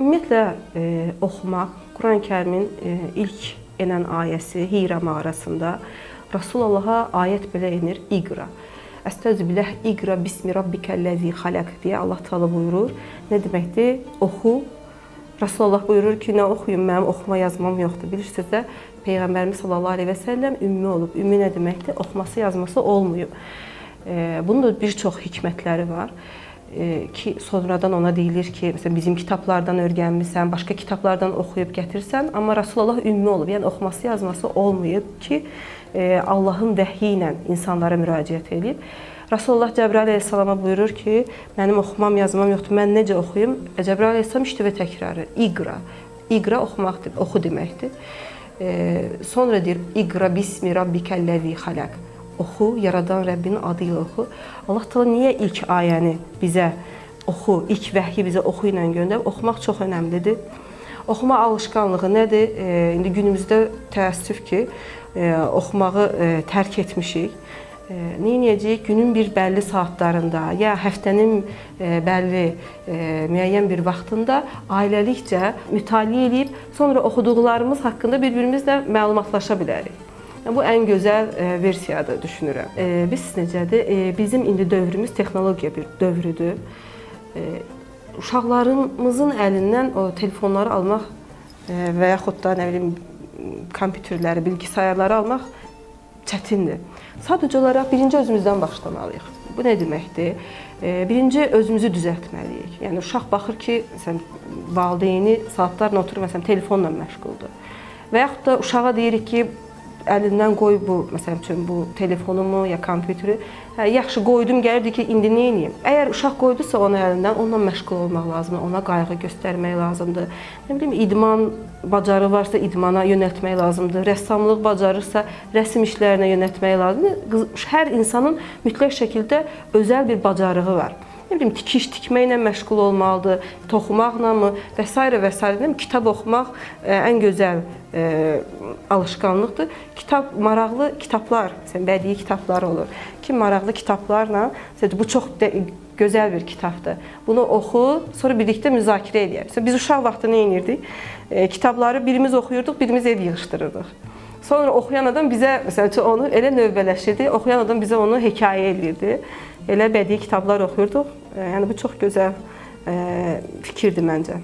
Ümumiyyətlə oxumaq Quran-Kərimin ilk enən ayəsi Hira mağarasında Rasulullaha ayət belə enir: İqra. Əstəğfirullah, İqra bismi rabbikəl-ləzi xalaq deyə Allah Taala buyurur. Nə deməkdir? Oxu. Rasulullah buyurur ki, nə oxuyum, mənim oxuma yazmam yoxdur. Bilirsiniz də, Peyğəmbərimiz sallallahu əleyhi və səlləm ümmi olub. Ümmi nə deməkdir? Oxuması, yazması olmayıb. Bunun da bir çox hikmətləri var. Ki sonradan ona deyilir ki, məsələn bizim kitablardan öyrənmisən, başqa kitablardan oxuyub gətirsən, amma Rasulullah ümmi olub, yəni oxuması, yazması olmayıb ki, Allahın vəhyi ilə insanlara müraciət edib. Rasulullah Cəbrail əleyhissalama buyurur ki, mənim oxumam, yazmam yoxdur, mən necə oxuyum? Cəbrail əleyhissalam iştivə təkrarı, İqra. İqra oxumaqdır, oxu deməkdir. Sonra deyir, İqra bismi rabbikəl-ləzi xalaq. Oxu, yaradan Rəbbinin adı ilə oxu. Allah Taala niyə ilk ayəni bizə oxu, ilk vəhyi bizə oxu ilə göndərib? Oxumaq çox önəmlidir. Oxuma alışqanlığı nədir? İndi günümüzdə təəssüf ki, oxumağı tərk etmişik. Nə edəcəyik? Günün bir bəlli saatlarında ya həftənin bəlli müəyyən bir vaxtında ailəlikcə mütaliə eləyib, sonra oxuduqlarımız haqqında bir-birimizlə məlumatlaşa bilərik. Bu ən gözəl versiyadır düşünürəm. Biz necədir? Bizim indi dövrümüz texnologiya bir dövrüdür. Uşaqlarımızın əlindən o telefonları almaq və yaxud da nə bilim kompüterləri, bilgisayarları almaq çətindir. Sadəcə olaraq birinci özümüzdən başlamalıyıq. Bu nə deməkdir? Birinci özümüzü düzəltməliyik. Yəni uşaq baxır ki, məsələn, valideyni saatlarla oturur, məsələn, telefonla məşğuldur. Və yaxud da uşağa deyirik ki, əlindən qoy bu, məsələn üçün bu telefonumu ya kompüteri. Hə, yaxşı qoydum, gəlirdi ki, indi nə edeyim? Əgər uşaq qoydusa onu əlindən, onunla məşğul olmaq lazımdır, ona qayğı göstərmək lazımdır. Nə bilim, idman bacarığı varsa idmana yönəltmək lazımdır. Rəssamlıq bacarırsa rəsm işlərinə yönəltmək lazımdır. Hər insanın mütləq şəkildə özəl bir bacarığı var. Nə bilim, tikiş tikməklə məşğul olmalıdır, toxumaqla mı və s. və s. Kitab oxumaq ən gözəl alışqanlıqdır. Kitab, maraqlı kitablar, məsələn, bədii kitablar olur ki, maraqlı kitablarla, məsələn, bu çox gözəl bir kitabdır. Bunu oxu, sonra birlikdə müzakirə eləyək. Məsələn, biz uşaq vaxtı nə edirdik? Kitabları birimiz oxuyurduq, birimiz ev yığışdırırdıq. Sonra oxuyan adam bizə, məsəl üçün, onu elə növbələşirdi, oxuyan adam bizə onu hekayə eləyirdi. Elə bədii kitablar oxuyurduq. Yəni bu çox gözəl fikirdir məncə.